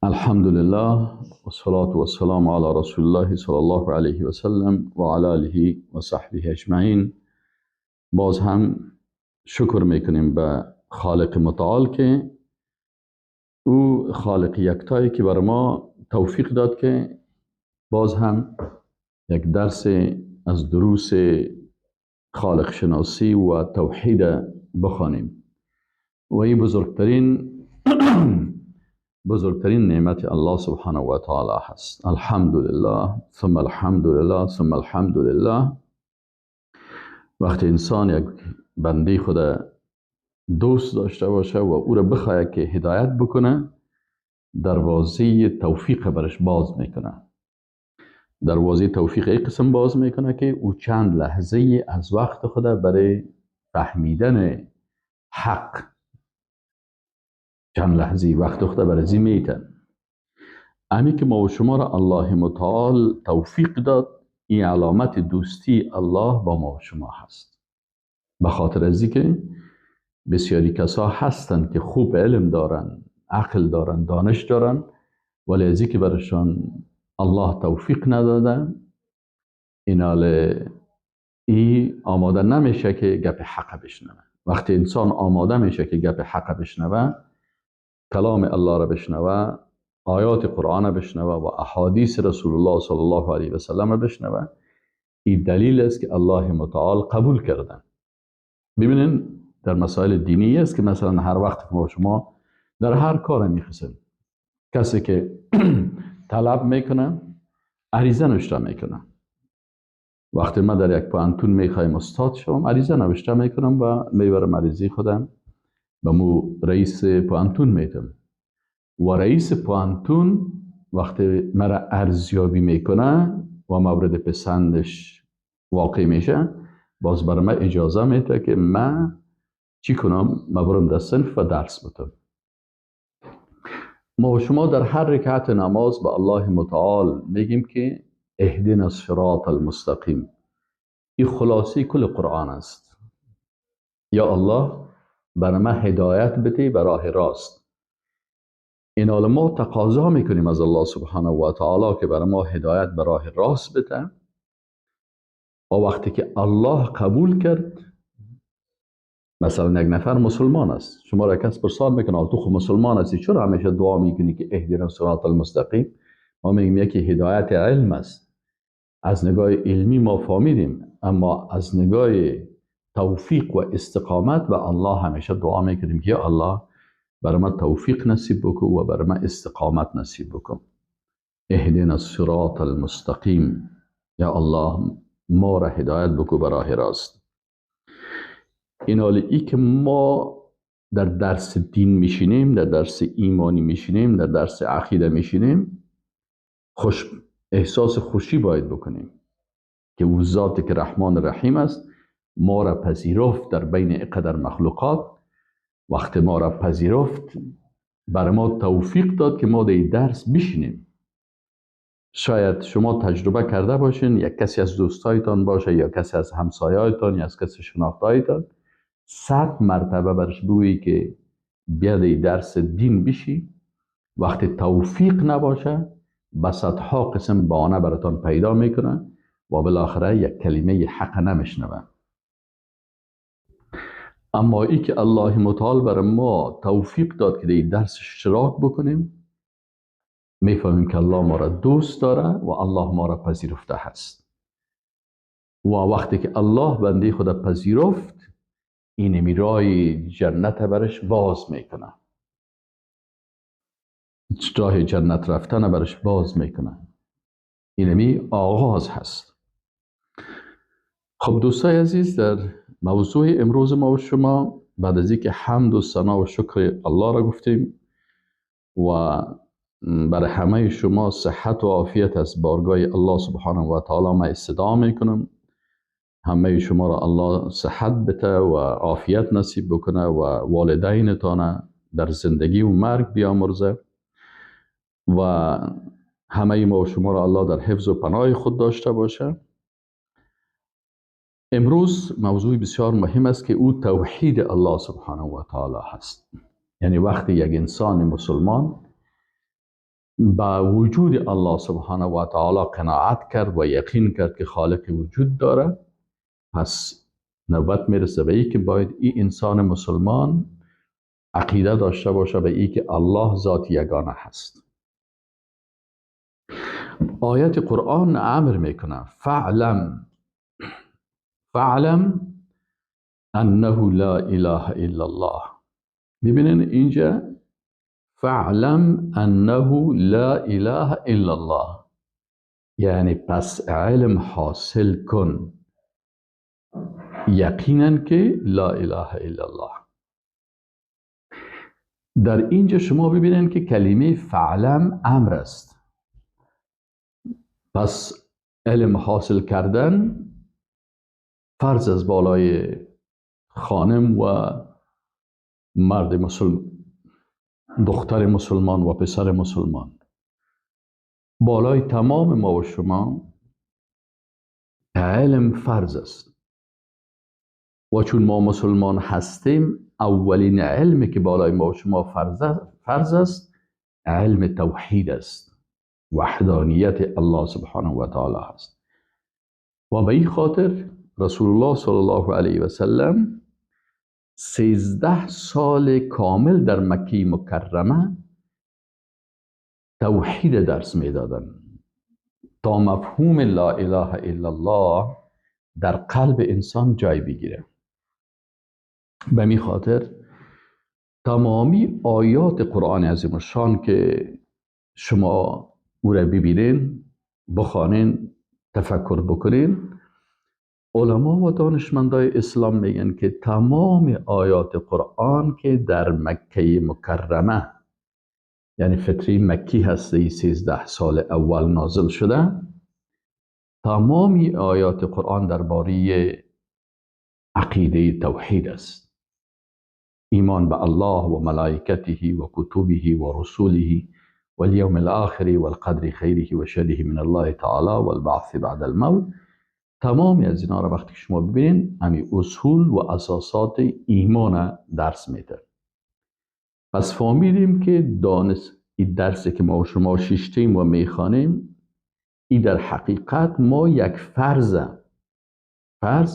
الحمدلله والصلاة والسلام على رسول الله صلی الله علیه و سلم و علی آله و صحبه اجمعین. باز هم شکر میکنیم به خالق متعال که او خالق یکتایی که بر ما توفیق داد که باز هم یک درس از دروس خالق شناسی و توحید بخوانیم و این بزرگترین نعمت الله سبحانه و تعالی هست. الحمدلله ثم الحمدلله ثم الحمدلله. وقتی انسان یک بنده خود دوست داشته باشه و او را بخواد که هدایت بکنه، دروازه توفیق برش باز میکنه. دروازه توفیق ای قسم باز میکنه که او چند لحظه از وقت خود برای فهمیدن حق، چند لحظه وقت خود برای زی میتن. امی که ما و شما را الله متعال توفیق داد، این علامت دوستی الله با ما و شما هست. به خاطر ازی که بسیاری کسا هستند که خوب علم دارن، عقل دارن، دانش دارن، ولی ازی که برشان الله توفیق نداده، اینال ای آماده نمیشه که گپ حق بشنوه. وقتی انسان آماده میشه که گپ حق بشنوه، کلام الله را بشنوه، آیات قرآن بشنوه و احادیث رسول الله صلی الله علیه و سلم بشنوه، این دلیل است که الله متعال قبول کردن. ببینین در مسائل دینی است که مثلا هر وقت ما شما در هر کار میخواستیم، کسی که طلب میکنه عریضه نوشته میکنه. وقتی ما در یک پوهنتون میخوایم استاد شوم، عریضه نوشته میکنم و میبرم عریضه خودم به مو رئیس پوهنتون میتم و رئیس پوهنتون وقتی مرا ارزیابی میکنه و مورد پسندش واقع میشه، باز برای من اجازه میده که من چی کنم؟ من برم در صنف و درس بدم. ما و شما در هر رکعت نماز به الله متعال میگیم که اهدنا الصراط المستقیم. این خلاصه کل قرآن است. یا الله برای من هدایت بده به راه راست. این حال ما تقاضا میکنیم از الله سبحانه و تعالی که برای ما هدایت به راه راست بده. و وقتی که الله قبول کرد، مثلا یک نفر مسلمان است، شما را کس پرسان میکنه تو خو مسلمان هستی، چرا همیشه دعا میکنی که اهدنا الصراط المستقیم؟ ما میگیم یکی هدایت علم است، از نگاه علمی ما فهمیدیم، اما از نگاه توفیق و استقامت و الله همیشه دعا میکنیم که یا الله برای ما توفیق نصیب بکن و برای ما استقامت نصیب بکن. اهدنا الصراط المستقیم، یا الله ما را هدایت بکن به راه راست. این حال ای که ما در درس دین میشینیم، در درس ایمانی میشینیم، در درس عقیده میشینیم، احساس خوشی باید بکنیم که او ذاتی که رحمان رحیم است ما را پذیرفت در بین اینقدر مخلوقات. وقتی ما را پذیرفت، بر ما توفیق داد که ما در درس بشینیم. شاید شما تجربه کرده باشین، یک کسی از دوستایتان باشه یا کسی از همسایه‌هایتان یا از کسی شناختایتان، 100 مرتبه برش بگویی که بیا درس دین بشی، وقتی توفیق نباشه به صدها قسم بهانه براتان پیدا میکنه و بالاخره یک کلمه حق نمیشنوه. اما ای که الله متعال بر ما توفیق داد که در درس اشتراک بکنیم، میفهمیم که الله ما را دوست داره و الله ما را پذیرفته هست. و وقتی که الله بنده خود پذیرفت، این میرای جنت برش باز میکنه، راه جنت رفتن برش باز میکنه. اینمی آغاز هست. خب دوستای عزیز، در موضوع امروز ما و شما بعد از اینکه حمد و ثنا و شکر الله را گفتیم و برای همه شما صحت و عافیت از بارگاه الله سبحانه و تعالی ما استدعا میکنم. همه شما را الله صحت بده و عافیت نصیب بکنه و والدینتان در زندگی و مرگ بیامرزه و همه ما و شما را الله در حفظ و پناه خود داشته باشه. امروز موضوع بسیار مهم است که او توحید الله سبحانه و تعالی هست. یعنی وقتی یک انسان مسلمان با وجود الله سبحانه و تعالی قناعت کرد و یقین کرد که خالق وجود داره، پس نوبت میرسه به ای که باید این انسان مسلمان عقیده داشته باشه به ای که الله ذات یگانه هست. آیت قرآن امر میکنه فعلم، فعلم انه لا اله الا الله. میبینین اینجا فعلم انه لا اله الا الله، یعنی پس علم حاصل کن یقینا که لا اله الا الله. در اینجا شما ببینین که کلمه فعلم امر است. پس علم حاصل کردن فرض از بالای خانم و مرد مسلمان، دختر مسلمان و پسر مسلمان، بالای تمام ما و شما علم فرض است. و چون ما مسلمان هستیم، اولین علمی که بالای ما و شما فرض است علم توحید است، وحدانیت الله سبحانه و تعالی است. و به این خاطر رسول الله صلی الله علیه و سلم 13 سال کامل در مکه مکرمه توحید درس میدادن تا مفهوم لا اله الا الله در قلب انسان جای بگیره. به می خاطر تمامی آیات قرآن عظیم الشان که شما او را ببینین، بخوانین، تفکر بکنین، علما و دانشمندای اسلام میگن که تمام آیات قرآن که در مکه مکرمه، یعنی فتره مکی هسته 13 سال اول نازل شده، تمام آیات قرآن درباره عقیده توحید است، ایمان به الله و ملائکته و کتبه و رسوله واليوم الآخر والقدر خیره و شره من الله تعالی والبعث بعد الموت. تمام از اینا را وقتی شما ببینین همی اصول و اساسات ایمان درس میده. پس فهمیدیم که دانست این درسی که ما و شما شیشتیم و میخوانیم، این در حقیقت ما یک فرض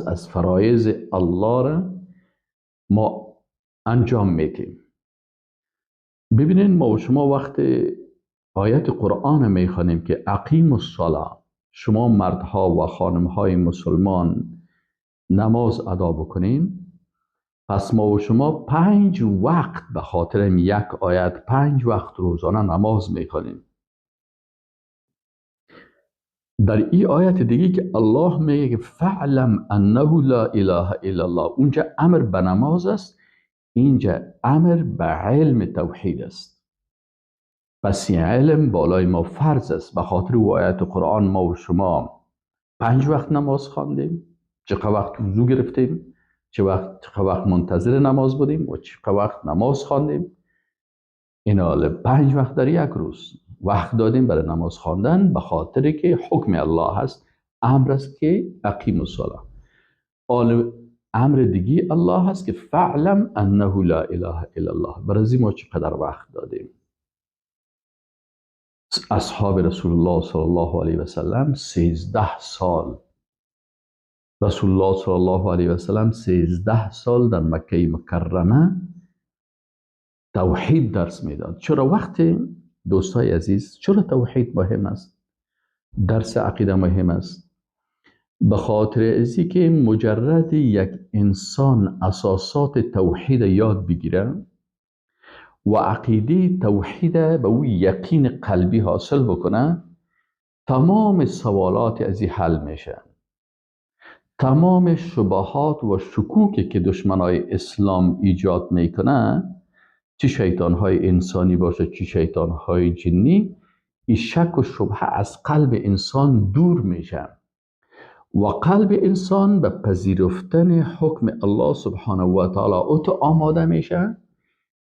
از فرایض الله را ما انجام میدیم. ببینین ما و شما وقت آیت قرآن میخوانیم که اقیم الصلاة، شما مردها و خانمهای مسلمان نماز ادا بکنین، پس ما و شما 5 وقت به خاطر یک آیت 5 وقت روزانه نماز میخوانیم. در این آیت دیگه که الله میگه که فعلم انه لا اله الا الله، اونجا امر به نماز است، اینجا امر به علم توحید است. پس این علم بالای ما فرض است. به خاطر آیت قرآن ما و شما 5 وقت نماز خواندیم، چه وقت وضو گرفتیم، چه وقت منتظر نماز بودیم و چه وقت نماز خواندیم. اینا 5 وقت در یک روز وقت دادیم برای نماز خواندن، به خاطر که حکم الله هست، امر است که اقیم الصلاه. امر دیگه الله هست که فعلم انه لا اله الا الله. برای ما چقدر وقت دادیم؟ اصحاب رسول الله صلی الله علیه و سلم 13 سال، رسول الله صلی الله علیه و سلم 13 سال در مکه مکرمه توحید درس میداد. چرا وقتی دوستای عزیز، چرا توحید مهم است؟ درس عقیده مهم است؟ به خاطر ازی که مجرد یک انسان اساسات توحید یاد بگیره و عقیده توحید به او یقین قلبی حاصل بکنه، تمام سوالات ازی حل میشه، تمام شبهات و شکوکی که دشمنای اسلام ایجاد میکنه، چه شیطانهای انسانی باشه چه شیطانهای جنی، این شک و شبهه از قلب انسان دور میشه و قلب انسان به پذیرفتن حکم الله سبحانه و تعالی اوت آماده میشه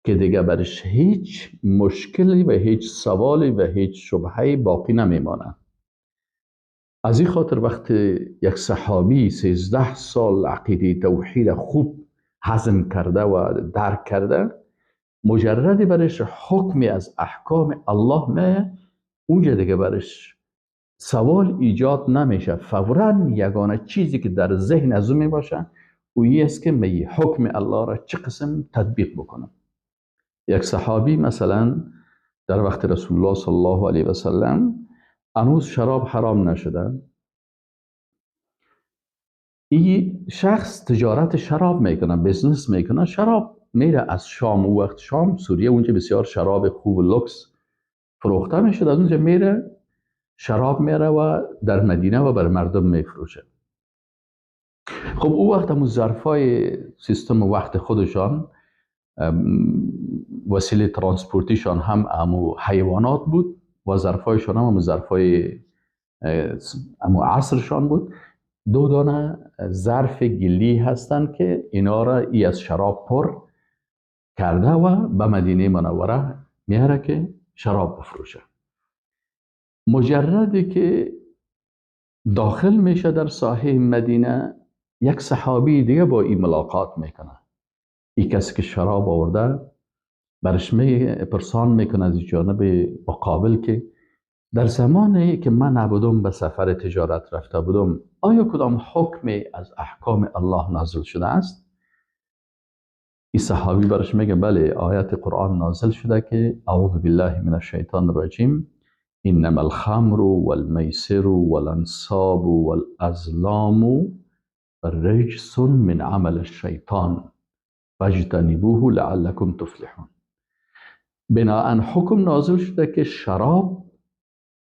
که دیگه برش هیچ مشکلی و هیچ سوالی و هیچ شبهه‌ای باقی نمیمانه. از این خاطر وقتی یک صحابی 13 سال عقیده توحید خوب هضم کرده و درک کرده، مجرد برش حکمی از احکام الله میه، اونجا دیگه برش سوال ایجاد نمیشه. فوراً یگانه چیزی که در ذهن از او میباشه اویی است که می حکم الله را چه قسم تطبیق بکنم. یک صحابی مثلا در وقت رسول الله صلی الله علیه و سلم هنوز شراب حرام نشده، این شخص تجارت شراب میکنه، business میکنه، شراب میره از شام، او وقت شام سوریه اونجا بسیار شراب خوب و لوکس فروخته میشد، از اونجا میره شراب میره و در مدینه و بر مردم میفروشه. خب او وقت همون ظرفای سیستم وقت خودشان، وسیله ترانسپورتیشان هم همو حیوانات بود و ظرفایشان هم همو ظرفای همو عصرشان بود. دو دانه ظرف گلی هستند که اینا را ای از شراب پر کرده و به مدینه منوره میاره که شراب بفروشه. مجردی که داخل میشه در ساحه مدینه، یک صحابی دیگه با این ملاقات میکنه. این کسی که شراب آورده برش پرسان میکنه از جانب مقابل که در زمانی که من نبودم به سفر تجارت رفته بودم، آیا کدام حکم از احکام الله نازل شده است؟ این صحابی برش میگه بله، آیت قرآن نازل شده که اعوذ بالله من الشیطان الرجیم، انما الخمر والمیسر والانصاب والازلام رجس من عمل الشیطان فاجتنبوه لعلکم تفلحون. بناءً حکم نازل شده که شراب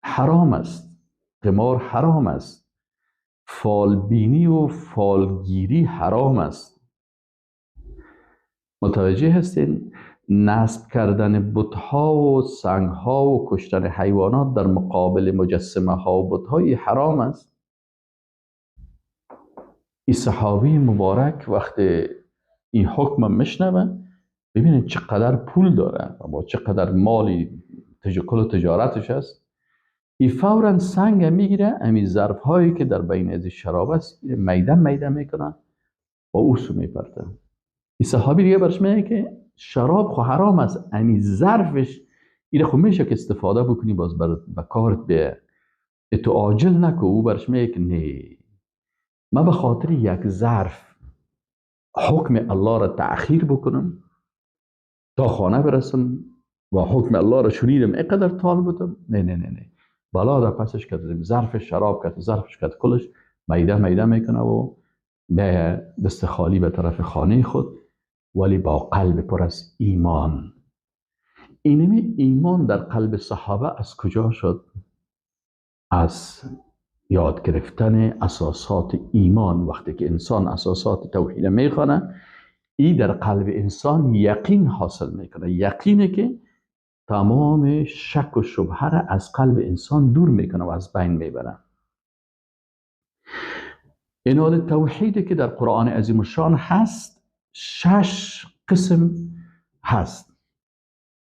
حرام است، قمار حرام است، فالبینی و فالگیری حرام است. متوجه هستین؟ نصب کردن بت‌ها و سنگ‌ها و کشتن حیوانات در مقابل مجسمه ها و بت‌های حرام است. این صحابی مبارک وقتی این حکم میشنوه، ببینید چقدر پول داره و با چقدر مالی کل تجارتش است، این فوراً سنگ میگیره، همین ظرف هایی که در بین از شراب است میده میده میکنه و او سو میپرته. این صحابی دیگه برش میگه که شراب خو حرام است، همین ظرفش اینه خو میشه که استفاده بکنی باز به کارت به تو عاجل نکو. او برش میگه که نه، من به خاطر یک ظرف حکم الله را تأخیر بکنم تا خانه برسم و حکم الله را شنیدم اینقدر طال بودم؟ نه نه نه نه، بالا در پسش کردیم، ظرف شراب کرد، ظرفش کرد، کلش میده میده میکنه و به دست خالی به طرف خانه خود، ولی با قلب پر از ایمان. اینمی ایمان در قلب صحابه از کجا شد؟ از یاد گرفتن اساسات ایمان. وقتی که انسان اساسات توحید میخوانه، ای در قلب انسان یقین حاصل میکنه، یقینه که تمام شک و شبهه را از قلب انسان دور میکنه و از بین میبره. اینال توحیدی که در قرآن عظیم الشان هست 6 قسم هست.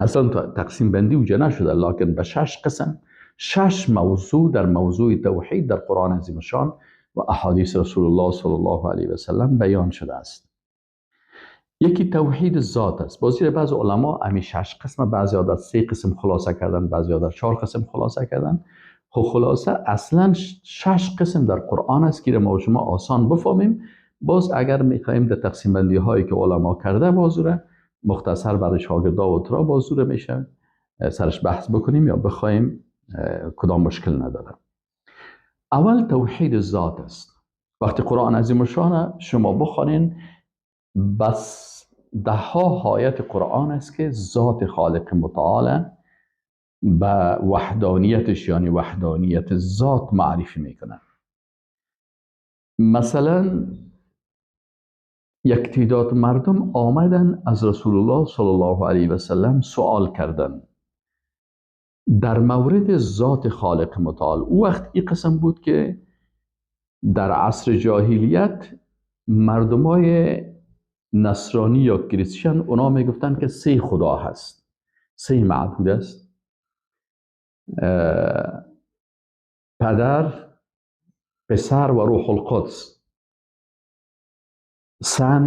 اصلا تقسیم بندی اوجه نشده، لکن به 6 قسم، 6 موضوع در موضوع توحید در قرآن عظیم الشان و احادیث رسول الله صلی الله علیه و سلم بیان شده است. یکی توحید ذات است. بازی بعض علما همی 6 قسم، بعضی در 3 قسم خلاصه کردن، بعضی در 4 قسم خلاصه کردن. خب خلاصه اصلا 6 قسم در قرآن است که ما و شما آسان بفهمیم. باز اگر میخواهیم در تقسیم بندی هایی که علما کرده بازوره مختصر برای شاگردا و ترا بازوره میشه سرش بحث بکنیم یا بخوایم، کدام مشکل نداره. اول توحید ذات است. وقتی قرآن عظیم الشان شما بخوانین، بس ده ها آیت قرآن است که ذات خالق متعال به وحدانیتش، یعنی وحدانیت ذات معرفی میکنه. مثلا یک تعداد مردم آمدن از رسول الله صلی الله علیه و سلم سوال کردن در مورد ذات خالق متعال. او وقت این قسم بود که در عصر جاهلیت مردمای نصرانی یا کریسچن اونا میگفتن که 3 خدا هست، 3 معبود است، پدر، پسر و روح القدس. Son,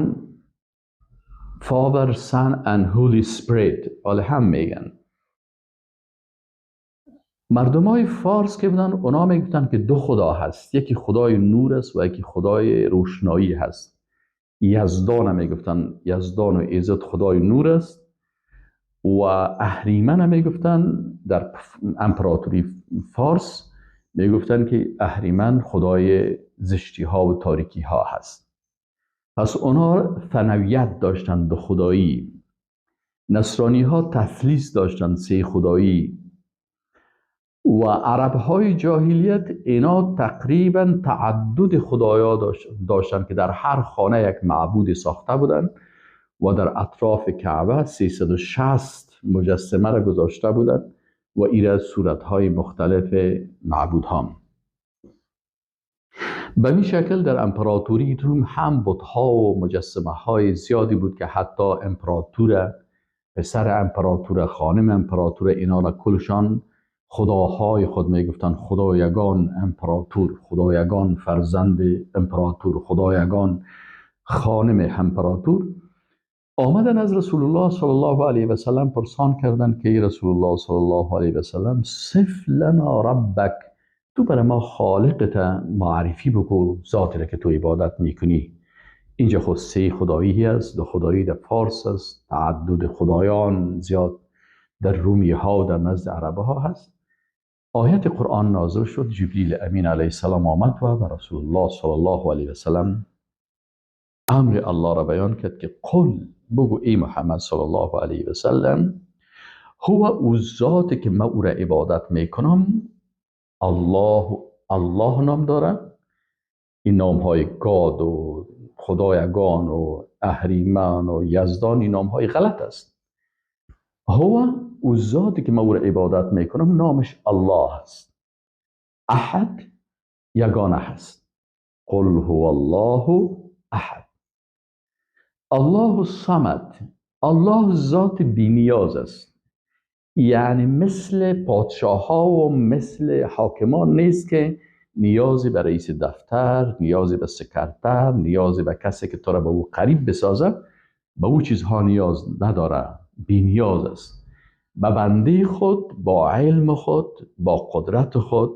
Father, Son and Holy Spirit، حالا هم میگن. مردم های فارس که بودن اونا میگفتن که دو خدا هست، یکی خدای نور است و یکی خدای روشنایی هست. یزدان میگفتن، یزدان و ایزد خدای نور است، و اهریمن میگفتن در امپراتوری فارس میگفتن که اهریمن خدای زشتی ها و تاریکی ها هست. پس اونا ثانویت داشتن، دو خدایی. نصرانی ها تثلیث داشتن، سه خدایی. و عرب های جاهلیت اینا تقریبا تعدد خدایا داشتن که در هر خانه یک معبود ساخته بودن و در اطراف کعبه 360 مجسمه را گذاشته بودن و ایره صورت های مختلف معبودها. به این شکل در امپراتوری روم هم بت‌ها و مجسمه های زیادی بود که حتی امپراتور، پسر امپراتور، خانم امپراتور، اینا را کلشان خداهای خود میگفتن. خدایگان امپراتور، خدایگان فرزند امپراتور، خدایگان خانم امپراتور. آمدن از رسول الله صلی الله علیه و سلم پرسان کردند که ای رسول الله صلی الله علیه و سلم، صف لنا ربک، تو برای ما خالقت معرفی بکو، ذاتی را که تو عبادت میکنی. اینجا خود سه خدایی است، دو خدایی در فارس است، تعدد خدایان زیاد در رومی ها و در نزد عرب ها هست. آیت قرآن نازل شد، جبریل امین علیه السلام آمد و به رسول الله صلی الله علیه و سلم امر الله را بیان کرد که قل، بگو ای محمد صلی الله علیه و سلم، هو او ذاتی که من او را عبادت میکنم، الله، الله نام داره. این نام های گاد و خدایگان و اهریمن و یزدان، این نام های غلط است. هو او ذاتی که من او را عبادت میکنم نامش الله است. احد، یگانه هست. قل هو الله احد. الله الصمد، الله ذات بی نیاز است، یعنی مثل پادشاه ها و مثل حاکمان نیست که نیازی به رئیس دفتر، نیازی به سکرتر، نیازی به کسی که تو را به او قریب بسازه، به او چیزها نیاز نداره، بی نیاز است. به بنده خود، با علم خود، با قدرت خود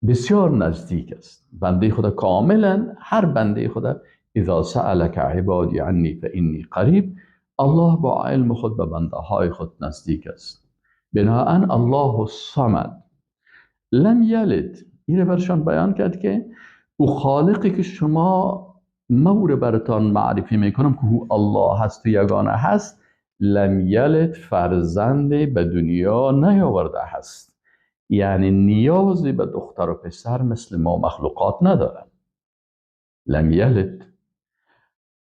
بسیار نزدیک است. بنده خود کاملا، هر بنده خود، اذا سألک عبادی عنی فانی قریب، الله با علم خود به بنده های خود نزدیک است. بناءً الله الصمد لم یلد، این برشان بیان کرد که او خالقی که شما مور براتان معرفی میکنم که او الله هست و یگانه هست، لم یلد، فرزند به دنیا نیاورده هست، یعنی نیازی به دختر و پسر مثل ما مخلوقات ندارن. لم یلد،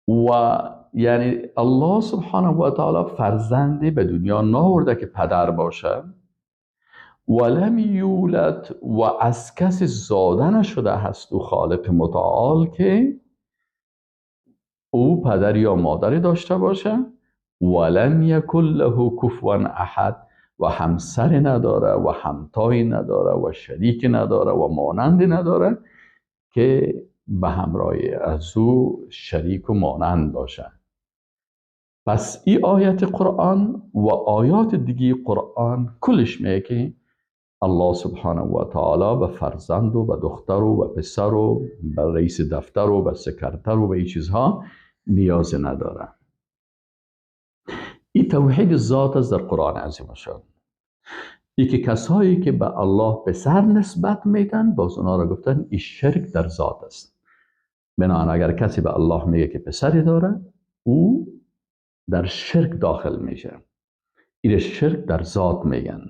و یعنی الله سبحانه و تعالی فرزندی به دنیا ناورده که پدر باشه، ولم یولد، و از کسی زاده نشده هست او خالق متعال که او پدر یا مادری داشته باشه، ولم یکن له کفوا احد، و همسر نداره و همتایی نداره و شریک نداره و مانند نداره که به همراه از او شریک و مانند باشه. پس این آیت قرآن و آیات دیگه قرآن کلش میگه که الله سبحانه و تعالی به فرزند و به دختر و به پسر و به رئیس دفتر و به سکرتر و به این چیزها نیاز نداره. این توحید ذات است در قرآن عظیم شد. ای که کسایی که به الله پسر نسبت میدن، باز اونا را گفتن این شرک در ذات است. بنابراین اگر کسی به الله میگه که پسری داره، او در شرک داخل میشه. این شرک در ذات میگن.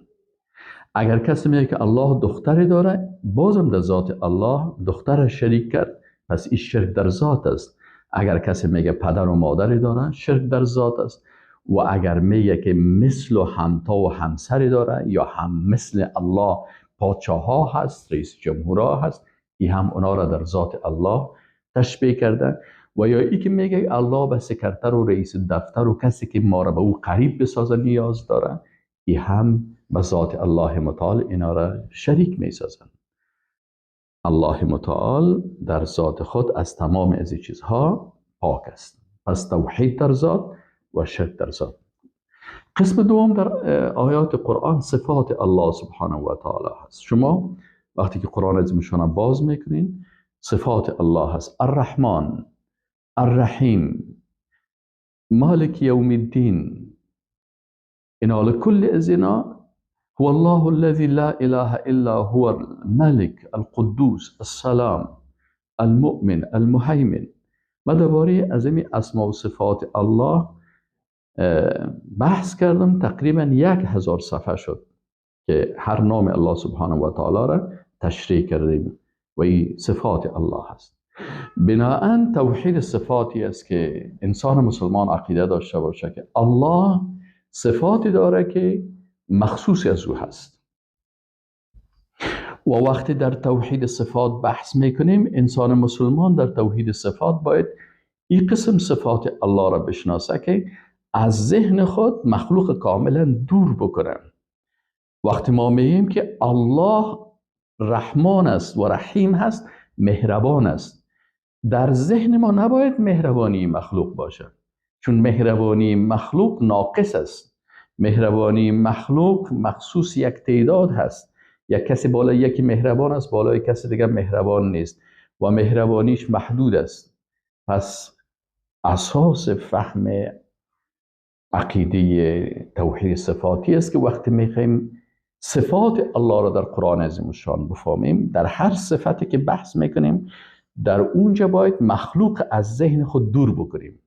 اگر کسی میگه که الله دختری داره، بازم در ذات الله دختر شریک کرد، پس این شرک در ذات است. اگر کسی میگه پدر و مادری داره، شرک در ذات است. و اگر میگه که مثل و همتا و همسری داره یا هم مثل الله پادشاه ها هست، رئیس جمهورها هست، این هم اونا را در ذات الله تشبیه کرده. و یا ای که میگه الله به سکرتر و رئیس دفتر و کسی که ما را به او قریب بسازه نیاز داره، ای هم به ذات الله متعال اینا را شریک میسازن. الله متعال در ذات خود از تمام از این چیزها پاک است. پس توحید در ذات و شرک در ذات. قسم دوم در آیات قرآن صفات الله سبحانه و تعالی هست. شما وقتی که قرآن عظیمشان باز میکنین صفات الله هست: الرحمن، الرحیم، مالک یوم الدین. اینا کل از اینا هو الله الذي لا اله الا هو الملك القدوس السلام المؤمن المهیمن. ما درباره از این اسما و صفات الله بحث کردم، تقریبا 1000 صفحه شد که هر نام الله سبحانه و تعالی را تشریح کردیم و این صفات الله هست. بناءً توحید صفاتی است که انسان مسلمان عقیده داشته باشه که الله صفاتی داره که مخصوص از او هست. و وقتی در توحید صفات بحث میکنیم، انسان مسلمان در توحید صفات باید این قسم صفات الله را بشناسه که از ذهن خود مخلوق کاملا دور بکنن. وقتی ما میگیم که الله رحمان است و رحیم هست، مهربان است، در ذهن ما نباید مهربانی مخلوق باشه، چون مهربانی مخلوق ناقص است. مهربانی مخلوق مخصوص یک تعداد هست، یک کسی بالای یکی مهربان است، بالای کسی دیگر مهربان نیست و مهربانیش محدود است. پس اساس فهم عقیده توحید صفاتی است که وقتی میخوایم صفات الله را در قرآن عظیم الشان بفهمیم، در هر صفتی که بحث میکنیم در اونجا باید مخلوق از ذهن خود دور بکنیم.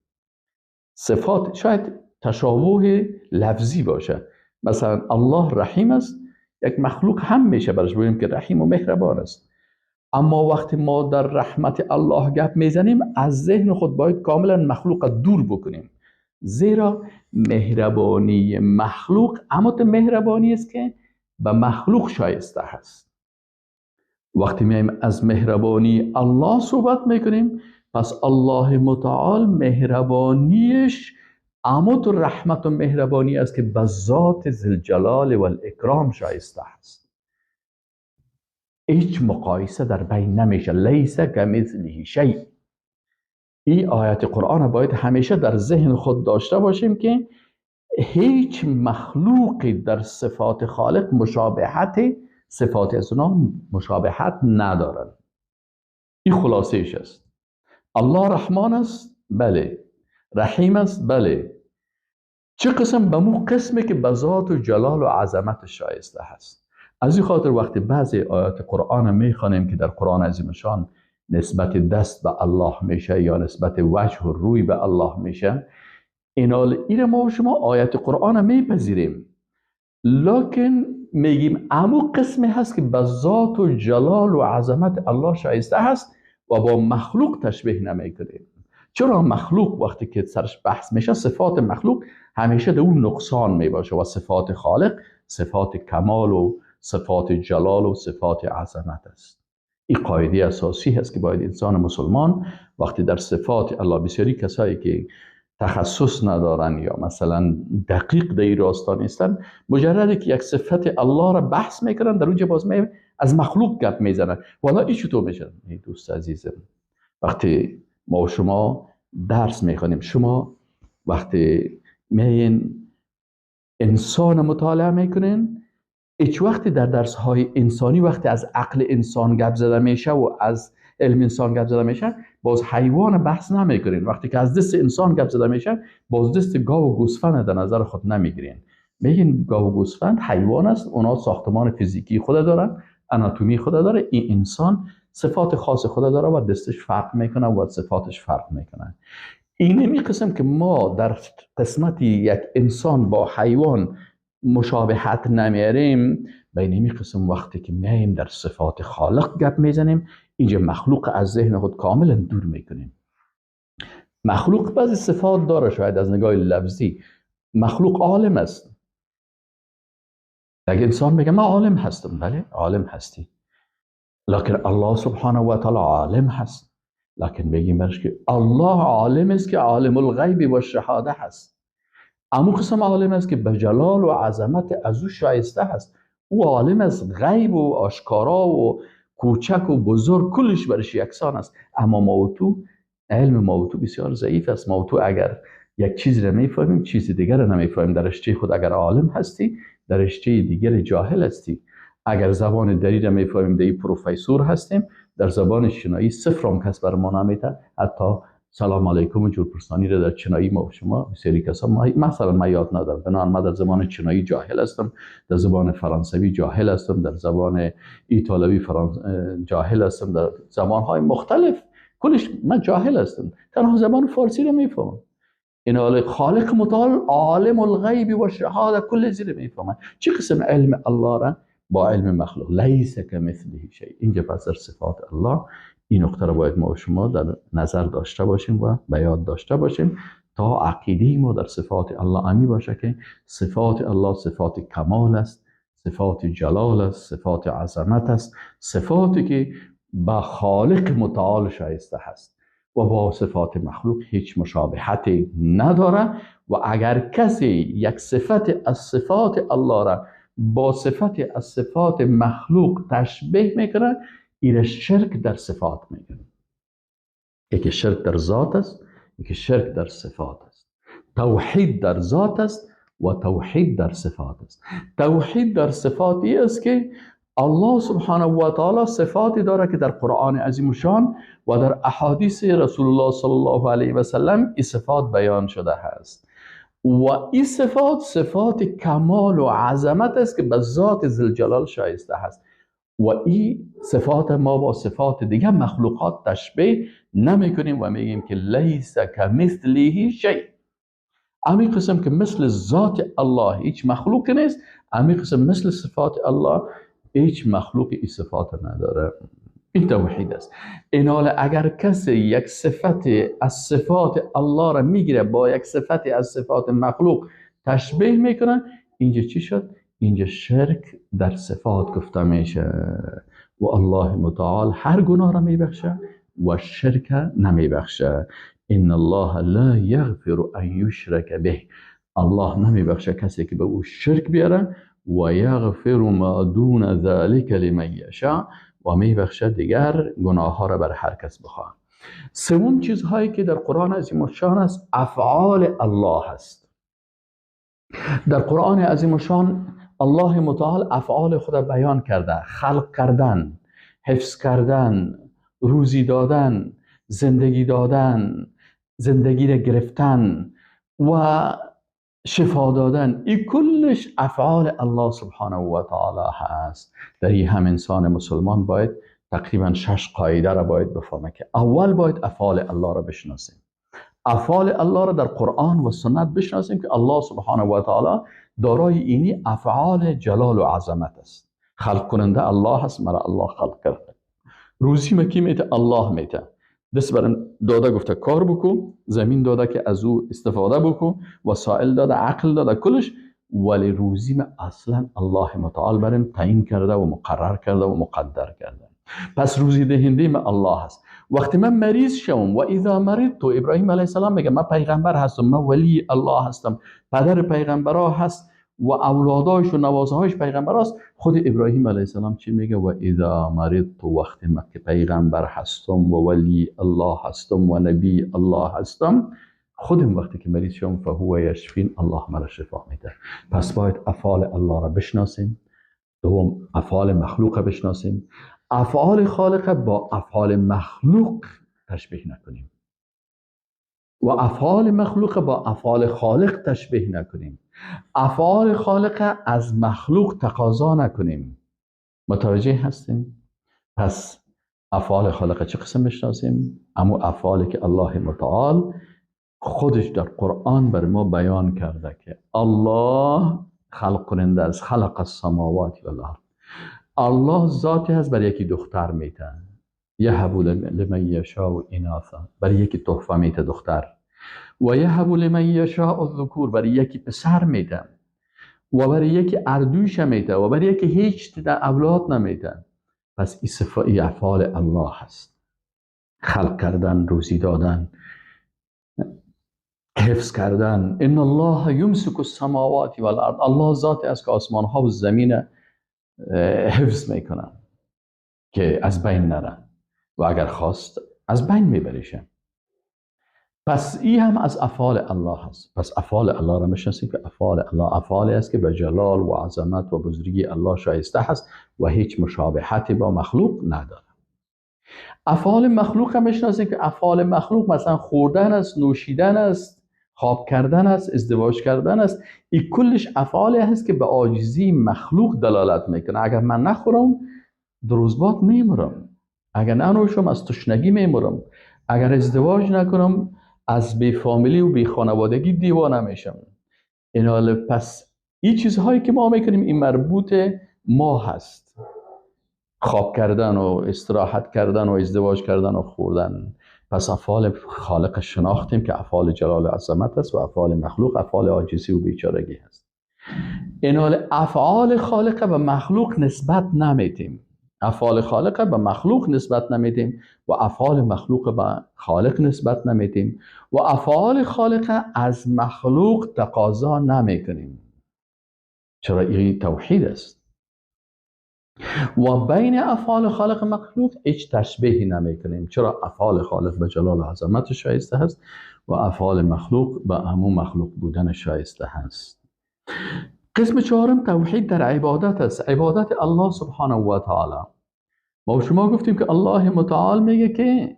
صفات شاید تشابه لفظی باشه، مثلا الله رحیم است، یک مخلوق هم میشه برش بگیم که رحیم و مهربان است، اما وقتی ما در رحمت الله گپ میزنیم از ذهن خود باید کاملا مخلوق دور بکنیم، زیرا مهربانی مخلوق اما مهربانی است که به مخلوق شایسته هست. وقتی میایم از مهربانی الله صحبت میکنیم، پس الله متعال مهربانیش اما تو رحمت و مهربانی است که به ذات ذوالجلال و الاکرام شایسته است. هیچ مقایسه در بین نمیشه، لیس کمثله شیء. این آیت قرآن باید همیشه در ذهن خود داشته باشیم که هیچ مخلوقی در صفات خالق مشابهت صفات از اونا مشابهت ندارن. این خلاصه ایش است. الله رحمان است، بله. رحیم است، بله. چه قسم؟ به مو قسمی که به ذات و جلال و عظمت شایسته هست. از این خاطر وقتی بعضی آیات قرآن میخوانیم که در قرآن عظیم شان نسبت دست به الله میشه یا نسبت وجه و روی به الله میشه، اینال ما و شما آیت قرآن میپذیریم، لکن میگیم امو قسمی هست که به ذات و جلال و عظمت الله شایسته هست و با مخلوق تشبیه نمیکنیم. چرا؟ مخلوق وقتی که سرش بحث میشه صفات مخلوق همیشه در اون نقصان میباشه و صفات خالق صفات کمال و صفات جلال و صفات عظمت است. این قاعده اساسی هست که باید انسان مسلمان وقتی در صفات الله، بسیاری کسایی که تخصص ندارن یا مثلا دقیق در این راستا نیستن، مجرد که یک صفت الله را بحث میکنن در اونجا باز از مخلوق گپ میزنن، والا این چطور میشه؟ دوست عزیزم، وقتی ما و شما درس میخوانیم، شما وقتی میین انسان مطالعه میکنین، هیچ وقتی در درس های انسانی وقتی از عقل انسان گپ زده میشه و از علم انسان گپ زده میشه باز حیوان بحث نمیکنین. وقتی که از دست انسان گپ زده میشه باز دست گاو و گوسفند در نظر خود نمیگیرین. میگین گاو و گوسفند حیوان است، اونا ساختمان فیزیکی خود دارن، اناتومی خود داره، این انسان صفات خاص خود داره و دستش فرق میکنه و صفاتش فرق میکنه. این قسم که ما در قسمت یک انسان با حیوان مشابهت نمیاریم، بین این قسم وقتی که میایم در صفات خالق گپ میزنیم، اینجا مخلوق از ذهن خود کاملا دور میکنیم. مخلوق بعضی صفات داره، شاید از نگاه لفظی مخلوق عالم است. یک انسان میگه من عالم هستم، بله عالم هستی، لکن الله سبحانه و تعالی عالم هست. لکن میگیم برش که الله عالم است که عالم الغیب و شهاده هست. امو قسم عالم است که به جلال و عظمت از او شایسته هست. او عالم از غیب و آشکارا و کوچک و بزرگ، کلش برش یکسان است. اما ما و تو، علم ما و تو بسیار ضعیف است. ما و تو اگر یک چیز را میفهمیم، چیز دیگر را نمیفهمیم. در رشته خود اگر عالم هستی، در رشته دیگر جاهل هستی. اگر زبان دری را میفهمیم، در پروفسور هستیم، در زبان چینایی صفر هم کس بر ما نمیته. حتی سلام علیکم و جورپرسانی را در چینایی ما و شما بسیاری کسا مثلا من یاد ندارم. بنابراین من در زبان چینایی جاهل هستم، در زبان فرانسوی جاهل هستم، در زبان ایتالوی جاهل هستم، در زبان‌های مختلف کلش من جاهل هستم. تنها زبان فارسی را میفهمم. این حال خالق متعال عالم الغیب و شهاده کل زیر میفهمم. چه قسم علم الله را با علم مخلوق؟ لیس کمثله شیء. اینجا پس در صفات الله این نقطه را باید ما و شما در نظر داشته باشیم و به یاد داشته باشیم تا عقیده ما در صفات الله امی باشه که صفات الله صفات کمال است، صفات جلال است، صفات عظمت است، صفاتی که با خالق متعال شایسته هست و با صفات مخلوق هیچ مشابهتی نداره. و اگر کسی یک صفت از صفات الله را با صفت از صفات مخلوق تشبیه میکنه، ایره شرک در صفات میگن. یکی شرک در ذات است، یکی شرک در صفات است. توحید در ذات است و توحید در صفات است. توحید در صفات ای است که الله سبحانه و تعالی صفاتی داره که در قرآن عظیم شان و در احادیث رسول الله صلی الله علیه و سلم این صفات بیان شده هست و این صفات صفات کمال و عظمت است که به ذات ذوالجلال شایسته هست و این صفات ما با صفات دیگه مخلوقات تشبیه نمی کنیم و میگیم که لیس کمثله شیء. امی قسم که مثل ذات الله هیچ مخلوق نیست، امی قسم مثل صفات الله هیچ مخلوق این صفات نداره. این توحید است. این حال اگر کسی یک صفت از صفات الله را میگیره با یک صفت از صفات مخلوق تشبیه میکنه، اینجا چی شد؟ اینجا شرک در صفات گفته میشه و الله متعال هر گناه را میبخشه و شرک نمیبخشه. ان الله لا یغفر ان یشرک به. الله نمیبخشه کسی که به او شرک بیاره و یغفر ما دون ذلک لمن یشاء، و میبخشه دیگر گناه ها را بر هر کس بخواه. سوم چیزهایی که در قرآن عظیم الشان است افعال الله است. در قرآن عظیم الشان الله متعال افعال خود را بیان کرده: خلق کردن، حفظ کردن، روزی دادن، زندگی دادن، زندگی را گرفتن و شفا دادن. این کلش افعال الله سبحانه و تعالی هست. در این هم انسان مسلمان باید تقریبا 6 قاعده را باید بفهمه که اول باید افعال الله را بشناسیم. افعال الله را در قرآن و سنت بشناسیم که الله سبحانه و تعالی دارای اینی افعال جلال و عظمت است. خلق کننده الله هست، مرا الله خلق کرده. روزی مکی میته، الله میته. دست برم داده گفته کار بکن، زمین داده که از او استفاده بکن، وسایل داده، عقل داده، کلش، ولی روزی ما اصلا الله متعال برم تعیین کرده و مقرر کرده و مقدر کرده. پس روزی دهنده ما الله هست. وقتی من مریض شوم و اذا مرضت، ابراهیم علیه السلام میگه من پیغمبر هستم، من ولی الله هستم، پدر پیغمبرها هست و اولاداش و نوازهاش پیغمبر است. خود ابراهیم علیه السلام چی میگه؟ و اذا مرضت، وقتی من که پیغمبر هستم و ولی الله هستم و نبی الله هستم، خودم وقتی که مریض شوم فهو یشفین، الله مرا شفا میده. پس باید افعال الله را بشناسیم. دوم افعال مخلوق بشناسیم. افعال خالق با افعال مخلوق تشبیه نکنیم و افعال مخلوق با افعال خالق تشبیه نکنیم. افعال خالق از مخلوق تقاضا نکنیم. متوجه هستیم؟ پس افعال خالق چه قسم بشناسیم؟ اما افعالی که الله متعال خودش در قرآن بر ما بیان کرده که الله خلق کننده است، خلق السماوات والارض. الله ذاتی هست بر یکی دختر میته، یهب لمن یشاء اناثا، بر یکی تحفه میته دختر، و یهب لمن یشاء الذکور، بر یکی پسر میته، و بر یکی اردوش میته، و بر یکی هیچ در اولاد نمیته. پس این صفات افعال الله هست: خلق کردن، روزی دادن، حفظ کردن. ان الله یمسک السماوات والارض، الله ذاتی است که آسمان ها و زمین حفظ میکنن که از بین نرن و اگر خواست از بین میبریشن. پس این هم از افعال الله هست. پس افعال الله را میشناسیم که افعال الله افعالی است که به جلال و عظمت و بزرگی الله شایسته هست و هیچ مشابهتی با مخلوق نداره. افعال مخلوق هم میشناسیم که افعال مخلوق مثلا خوردن است، نوشیدن است، خواب کردن است، ازدواج کردن است. این کلش افعالی هست که به عاجزی مخلوق دلالت میکنه. اگر من نخورم دروزباد میمرم، اگر ننوشم از تشنگی میمرم، اگر ازدواج نکنم از بی فامیلی و بی خانوادگی دیوانه میشم. این پس این چیزهایی که ما میکنیم این مربوط ما هست، خواب کردن و استراحت کردن و ازدواج کردن و خوردن. پس افعال خالق شناختیم که افعال جلال و عظمت است و افعال مخلوق افعال عاجزی و بیچارگی هست. این حال افعال خالق به مخلوق نسبت نمیدیم، افعال خالق به مخلوق نسبت نمیدیم و افعال مخلوق به خالق نسبت نمیدیم و افعال خالق از مخلوق تقاضا نمیکنیم. چرا؟ این توحید است. و بین افعال خالق مخلوق هیچ تشبیهی نمیکنیم. چرا؟ افعال خالق به جلال و عظمت شایسته هست و افعال مخلوق به همون مخلوق بودن شایسته هست. قسم چهارم توحید در عبادت است، عبادت الله سبحانه و تعالی. ما شما گفتیم که الله متعال میگه که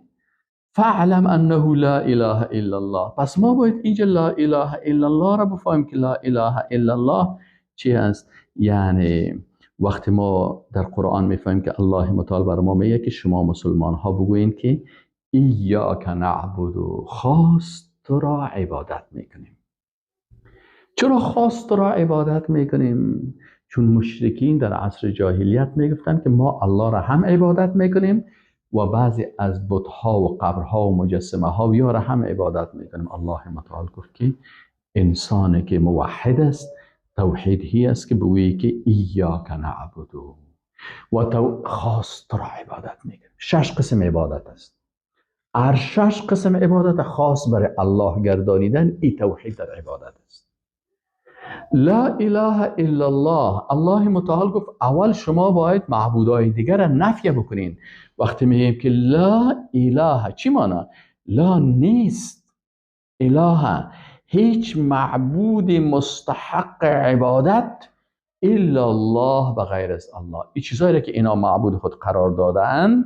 فعلم انه لا اله الا الله. پس ما باید اینجا لا اله الا الله را بفهمیم که لا اله الا الله چی هست. یعنی وقتی ما در قرآن میفهمیم که الله متعال بر ما میگه که شما مسلمان ها بگویین که ایاک نعبد، خاص تو را عبادت میکنیم. چرا خاص تو را عبادت میکنیم؟ چون مشرکین در عصر جاهلیت میگفتن که ما الله را هم عبادت میکنیم و بعضی از بتها و قبرها و مجسمه ها و یا را هم عبادت میکنیم. الله متعال گفت که انسانی که موحد است توحید هی است که بگویی که ایاک نعبد و تو خاص تو را عبادت میکنیم. شش قسم عبادت است. هر شش قسم عبادت خاص برای الله گردانیدن، این توحید در عبادت است. لا اله الا الله، الله متعال گفت اول شما باید معبودای دیگر را نفی بکنین. وقتی میگیم که لا اله، چی معنی؟ لا نیست، اله هیچ معبود مستحق عبادت الا الله بغیر از الله. این چیزایی که اینا معبود خود قرار دادن،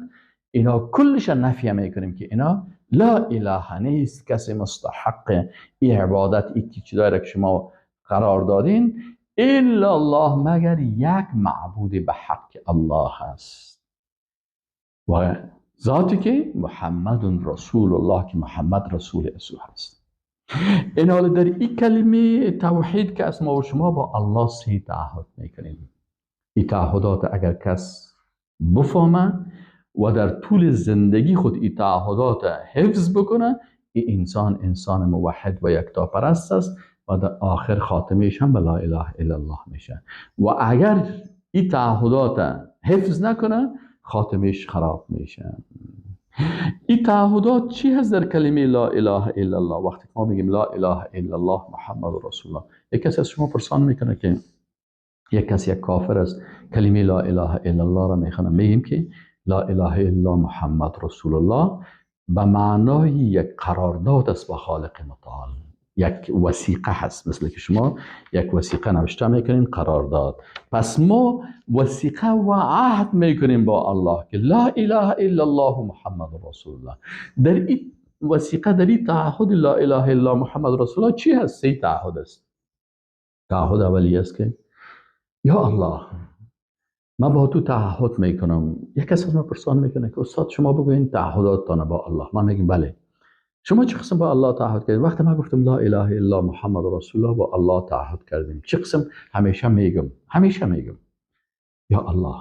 اینا کلش نفی میکنیم که اینا لا اله نیست کسی مستحق این عبادت، این چیزایی که شما قرار دادین، الا الله، مگر یک معبود به حق الله هست و ذاتی که محمد رسول الله، که محمد رسول او هست. این حال در این کلمه توحید که از ما و شما با الله سه تعهد میکنیم. این تعهدات اگر کس بفهمه و در طول زندگی خود این تعهدات حفظ بکنه، این انسان انسان موحد و یکتاپرست است و در آخر خاتمهش هم به لا اله الا الله میشه. و اگر این تعهدات حفظ نکنه، خاتمهش خراب میشه. این تعهدات چی هست در کلمه لا اله الا الله؟ وقتی ما میگیم لا اله الا الله محمد رسول الله، یک کسی از شما پرسان میکنه که یک کسی یک کافر است، کلمه لا اله الا الله را میخونه، میگیم که لا اله الا محمد رسول الله به معنای یک قرارداد است با خالق متعال، یک وثیقه هست، مثل که شما یک وثیقه نوشته میکنین، قرارداد. پس ما وثیقه و عهد میکنیم با الله که لا اله الا الله محمد رسول الله. در این وثیقه، در این تعهد لا اله الا محمد رسول الله چی هست؟ سه تعهد است. تعهد اولی است که یا الله من با تو تعهد میکنم. یک کس از من پرسان میکنه که استاد شما بگوین تعهداتتان با الله. من میگم بله. شما چه قسم با الله تعهد کردید؟ وقتی من گفتم لا اله الا محمد رسول الله با الله تعهد کردیم، چه قسم؟ همیشه میگم، همیشه میگم یا الله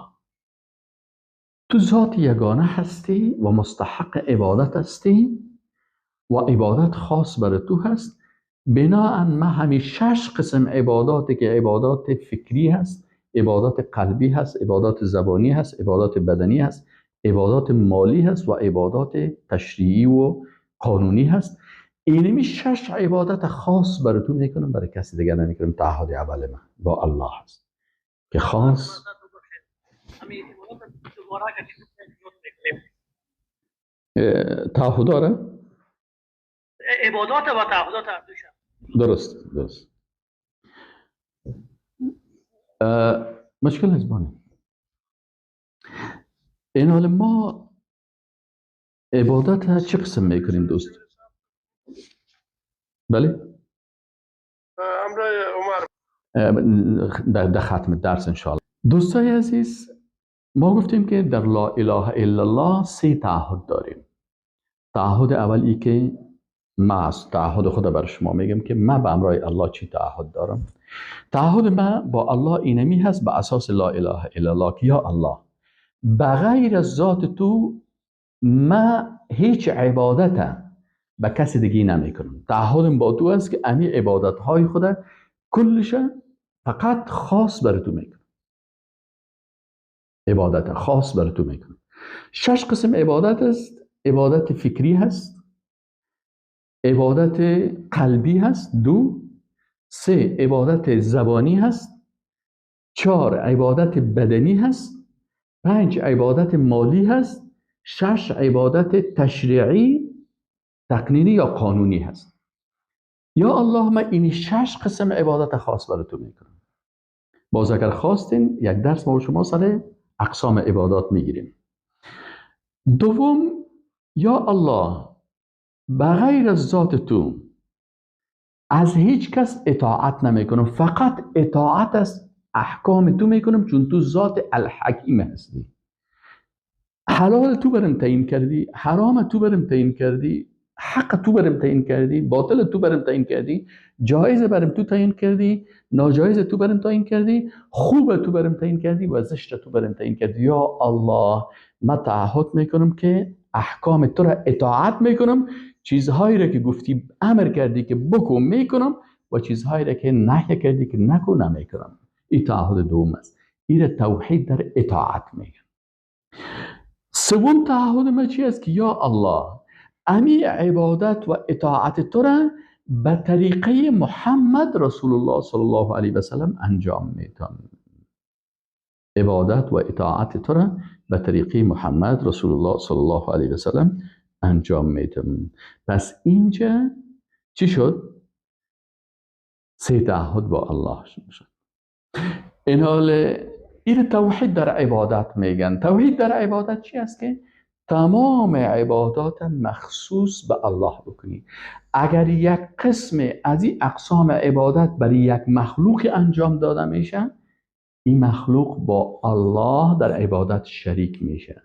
تو ذات یگانه هستی و مستحق عبادت هستی و عبادت خاص بر تو هست. بناءً من همین شش قسم عباداتی که عبادات فکری هست، عبادات قلبی هست، عبادات زبانی هست، عبادات بدنی هست، عبادات مالی هست و عبادات تشریعی و قانونی هست، اینمی شش عبادت خاص برای تو میکنم، برای کسی دیگر نمیکنم. تعهد اول من با الله هست که خاص تعهد داره. عبادات و تعهدات هر دوش. درست. مشکل از بانه این حال ما عبادت چه قسم میکنیم دوست؟ بله؟ عمر در ختم درس انشاءالله. دوستای عزیز، ما گفتیم که در لا اله الا الله 3 تعهد داریم. تعهد اول ای که ما تعهد خدا بر شما میگم که من به امرای الله چی تعهد دارم. تعهد من با الله اینمی هست به اساس لا اله الا الله که یا الله بغیر از ذات تو ما هیچ عبادت به کسی دیگه نمیکنم. تعهدم با تو است که امی عبادت های خدا کلش فقط خاص بر تو میکنم. عبادت خاص بر تو میکنم. 6 قسم عبادت است. عبادت فکری هست، عبادت قلبی هست 2، 3 عبادت زبانی هست، 4 عبادت بدنی هست، 5 عبادت مالی هست، 6 عبادت تشریعی تقنینی یا قانونی هست. یا الله من این 6 قسم عبادت خاص برای تو میکنم. باز اگر خواستین یک درس ما و شما سر اقسام عبادات میگیریم. دوم، یا الله بغیر از ذات تو از هیچ کس اطاعت نمیکنم، فقط اطاعت از احکام تو میکنم، چون تو ذات الحکیم هستی. حلال تو برم تعیین کردی، حرام تو برم تعیین کردی، حق تو برم تعیین کردی، باطل تو برم تعیین کردی، جایز برم تو تعیین کردی، ناجایز تو برم تعیین کردی، خوب تو برم تعیین کردی و زشت تو برم تعیین کردی. یا الله من تعهد میکنم که احکام تو را اطاعت میکنم، چیزهایی را که گفتی امر کردی که بکن میکنم و چیزهایی را که نهی کردی که نکن نمیکنم. این تعهد دوم است. این توحید در اطاعت میگن. سوم تعهد ما چی است؟ که یا الله امی عبادت و اطاعت تو را به طریقه محمد رسول الله صلی الله علیه و سلم انجام میدم. عبادت و اطاعت تو را به طریقه محمد رسول الله صلی الله علیه و سلم انجام میدم. پس اینجا چی شد؟ 3 تعهد با الله شد. این حال این توحید در عبادت میگن. توحید در عبادت چی است؟ که تمام عبادات مخصوص به الله بکنی. اگر یک قسم از این اقسام عبادت برای یک مخلوق انجام داده میشه، این مخلوق با الله در عبادت شریک میشه.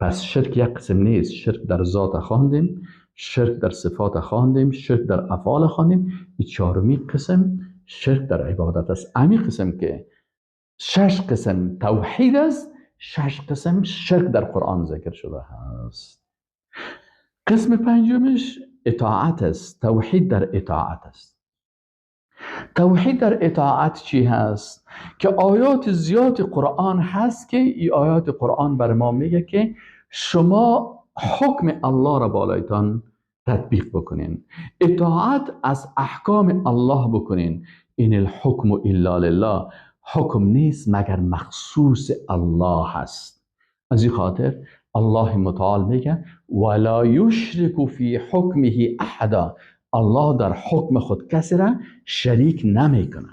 پس شرک یک قسم نیست. شرک در ذات خواندیم، شرک در صفات خواندیم، شرک در افعال خواندیم. این 4 قسم شرک در عبادت است. امی قسم که 6 قسم توحید است، 6 قسم شرک در قرآن ذکر شده هست. قسم 5 اطاعت است. توحید در اطاعت است. توحید در اطاعت چی هست؟ که آیات زیاد قرآن هست که این آیات قرآن بر ما میگه که شما حکم الله را بالایتان تطبیق بکنین، اطاعت از احکام الله بکنین. این الحکم الا لله، حکم نیست مگر مخصوص الله هست. از این خاطر الله متعال میگه ولا یشرک فی حکمه احدا، الله در حکم خود کسی را شریک نمیکنه.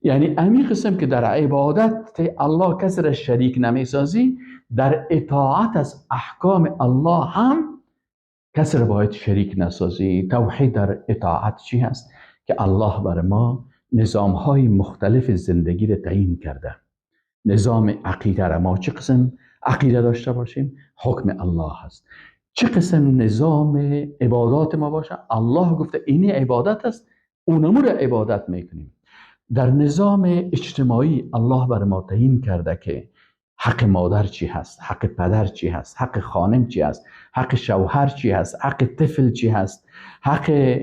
یعنی امی قسم که در عبادت الله کسی را شریک نمیسازی، در اطاعت از احکام الله هم کسی را باید شریک نسازی. توحید در اطاعت چی هست؟ که الله بر ما نظام های مختلف زندگی را تعیین کرده. نظام عقیده را ما چه قسم عقیده داشته باشیم؟ حکم الله هست. چه قسم نظام عبادات ما باشه؟ الله گفته اینی عبادت است، اونمو را عبادت میکنیم. در نظام اجتماعی الله بر ما تعیین کرده که حق مادر چی هست، حق پدر چی هست، حق خانم چی هست، حق شوهر چی هست، حق طفل چی هست، حق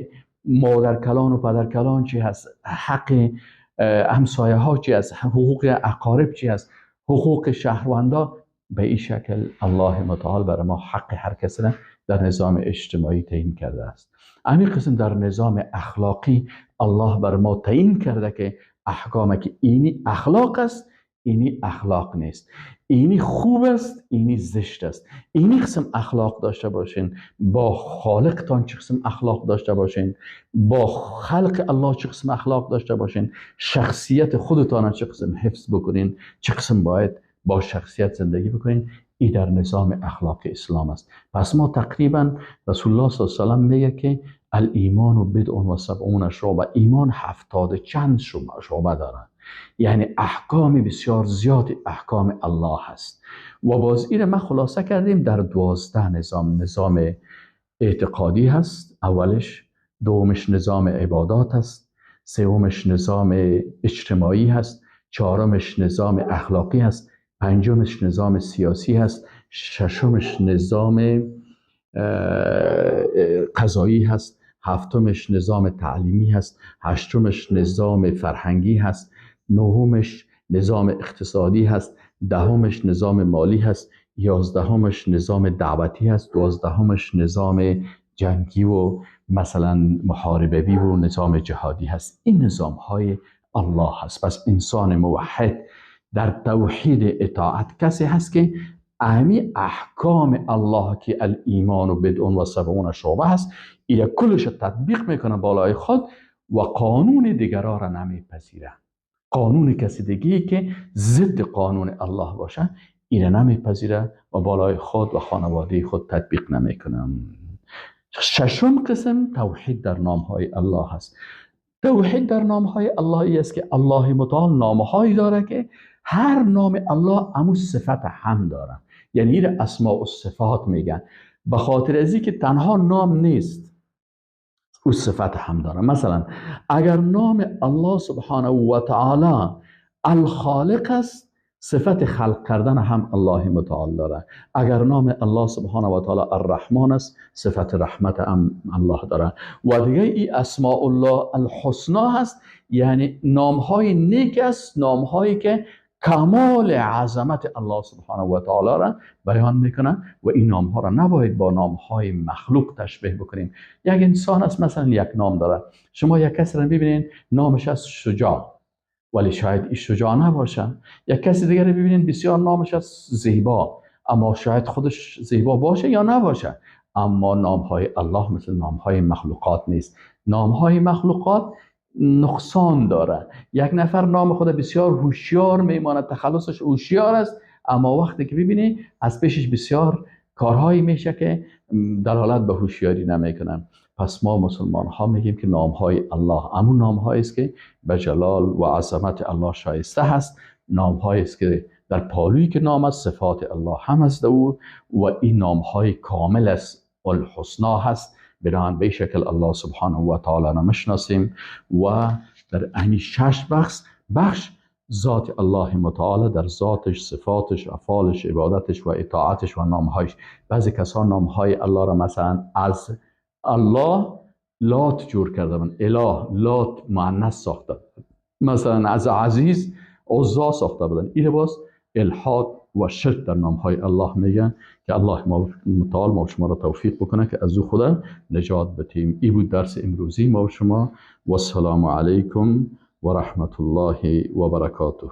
مادر کلان و پدر کلان چی هست، حق همسایه ها چی هست، حقوق اقارب چی هست، حقوق شهروندا. به این شکل الله متعال بر ما حق هر کس را در نظام اجتماعی تعیین کرده است. همین قسم در نظام اخلاقی الله بر ما تعیین کرده که احکام که اینی اخلاق است، اینی اخلاق نیست. اینی خوب است، اینی زشت است. اینی قسم اخلاق داشته باشین، با خالقتان چه قسم اخلاق داشته باشین، با خلق الله چه قسم اخلاق داشته باشین، شخصیت خودتان چه قسم حفظ بکنین، چه قسم باید با شخصیت زندگی بکنین. این در نظام اخلاق اسلام است. پس ما تقریبا رسول الله صلی الله علیه و سلم میگه که الایمان بضع و سبعون شعبه، ایمان 70 چند شعبه داره، یعنی احکام بسیار زیاد احکام الله هست. و باز این ما خلاصه کردیم در 12 نظام. نظام اعتقادی هست اولش، دومش نظام عبادات هست، سومش نظام اجتماعی هست، چهارمش نظام اخلاقی هست، پنجمش نظام سیاسی هست، ششمش نظام قضایی هست، هفتمش نظام تعلیمی هست، هشتمش نظام فرهنگی هست، نهمش نظام اقتصادی هست، دهمش نظام مالی هست، 11مش نظام دعوتی هست، 12مش نظام جنگی و مثلا محاربوی و نظام جهادی هست. این نظام های الله هست. پس انسان موحد در توحید اطاعت کسی هست که اهمی احکام الله که الایمان و بدع و سبعون شعبه هست، ایره کلش تطبیق میکنه بالای خود و قانون دیگرها را نمیپذیره. قانون کسی دیگه که ضد قانون الله باشه ایره نمیپذیره و بالای خود و خانواده خود تطبیق نمیکنه. ششم قسم توحید در نامهای الله هست. توحید در نامهای الله ای است که الله متعال نامهایی داره که هر نام الله امو صفت هم داره، یعنی ایره اسماء و صفات میگن، به خاطر ازی که تنها نام نیست، او صفت هم داره. مثلا اگر نام الله سبحانه و تعالی الخالق است، صفت خلق کردن هم الله متعال داره. اگر نام الله سبحانه و تعالی الرحمن است، صفت رحمت هم الله داره. و دیگه ای اسماء الله الحسنا هست، یعنی نامهای نیک است، نامهایی که کمال عظمت الله سبحانه و تعالی را بیان میکنه و این نامها را نباید با نامهای مخلوق تشبیه بکنیم. یک انسان است مثلا یک نام داره، شما یک کسی را ببینین نامش از شجاع، ولی شاید این شجاع نباشه. یک کسی دیگر ببینین بسیار نامش از زیبا، اما شاید خودش زیبا باشه یا نباشه. اما نامهای الله مثل نامهای مخلوقات نیست. نامهای مخلوقات نقصان داره. یک نفر نام خود بسیار هوشیار میماند، تخلصش هوشیار است، اما وقتی که ببینی از پیشش بسیار کارهایی میشه که دلالت به هوشیاری نمیکنن. پس ما مسلمان ها میگیم که نامهای الله همون نامهایی است که به جلال و عظمت الله شایسته هست، نامهایی است که در پالویی که نام است صفات الله هم است او، و این نامهای کامل است، الحسنا هست. بنابراین به شکل الله سبحانه و تعالی نمیشناسیم و در همین 6 بخش ذات الله متعال در ذاتش، صفاتش، افعالش، عبادتش و اطاعتش و نامهایش. بعضی کسان نامهای الله را مثلا از الله لات جور کرده بودن، اله لات مؤنث ساخته، مثلا از عزیز عزا ساخته بودن. این باز الحاد و شرک در نامهای الله میگن که الله متعال ما شما را توفیق بکنه که از او خدا نجات بتیم. ای بود درس امروزی ما و شما. و السلام علیکم و رحمت الله و برکاته.